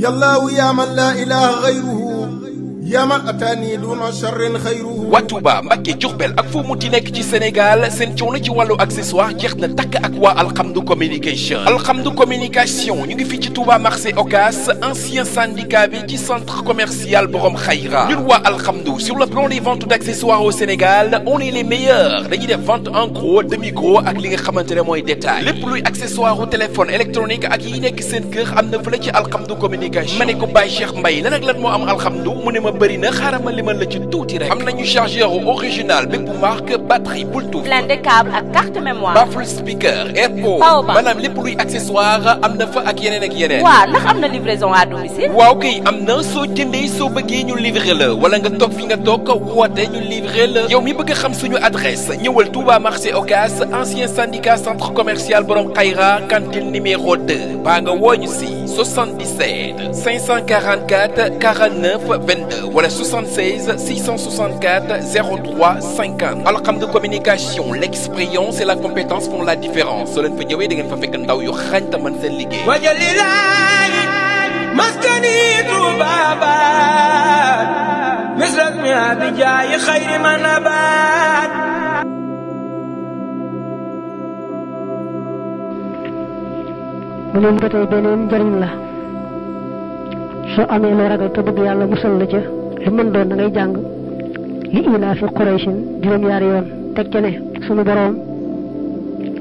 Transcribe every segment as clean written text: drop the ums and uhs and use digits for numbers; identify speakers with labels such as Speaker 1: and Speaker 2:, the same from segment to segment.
Speaker 1: يا الله يا من لا إله غيره يا من أتاني دون شر خيره.
Speaker 2: waa Touba Mbacké Diourbel ak foo munti nekk ci Sénégal seen coono ci wàllu accessoire jeex na takk ak waa Alhamdou communication. Alhamdou communication ñu ngi fii ci Touba marché Ocass ancien syndicat bi ci centre commercial Borom Khayra. ñun waa Alhamdou sur le plan des ventes d'accessoires au Sénégal on est les meilleurs dañuy def vente en gros demi gros ak li nga xamante ne mooy détail lépp luy accessoire au téléphone électronique ak yi nekk seen kër am na fële ci Alhamdou communication. ma ne ko Baye Cheikh Mbaye lan ak lan moo am Alhamdou mu ne ma bëri na xaaral ma limal la ci tuuti rek. am nañu chargeur original bépp marque batterie Bluetooth
Speaker 3: blindé câble ak carte mémoire
Speaker 2: baffle speaker airpod maanaam lépp luy accessoire am na fa ak yeneen ak yeneen.
Speaker 3: waaw ndax am na livraison à domicile.
Speaker 2: waaw kay am na soo jëndee soo bëggee ñu livrer la wala nga toog fi nga toog woote ñu livrer la. yow mi bëgg a xam suñu adresse ñëwal Touba marché Ocass ancien syndicat centre commercial Borom Khayra cantine numéro 2 baa nga wooñu si 77 544 49 22 wala 76 664 03 50. Alhamdou communication l'expérience et la compétence font la différence soo leen fa ñëwee da ngeen fa fekk ndaw yu xarañ te mën seen liggéey.
Speaker 4: wajalilaayi maskani tuubaabaat misras mi abijaayi xayri manabaat.
Speaker 5: mu leen ba tey beneen njëriñ la soo amee loo ragal te bëgg yàlla musal la ca lu mën doon da ngay jàng li ilaa fi Qurayshin juróom-ñaari yoon teg ca ne sunu boroom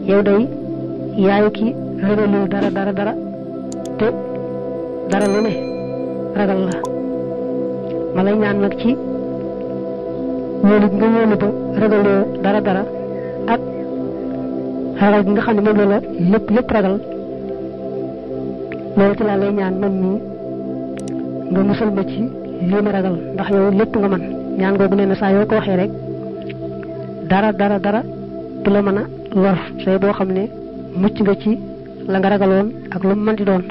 Speaker 5: yow day yaayu ki ragalul dara te dara lu ne ragal la ma lay ñaan nag ci wóolu nga wóolu ba ragaloo dara ak ragal gi nga xam ne moom la lépp ragal loolu ci laa lay ñaan man nii nga musal ma ci lii ma ragal ndax yow lépp nga mën ñaan googu nee na saa yoo ko waxee rek dara du la mën a lor say boo xam ne mucc nga ci la nga ragaloon ak lu mu mën di doon.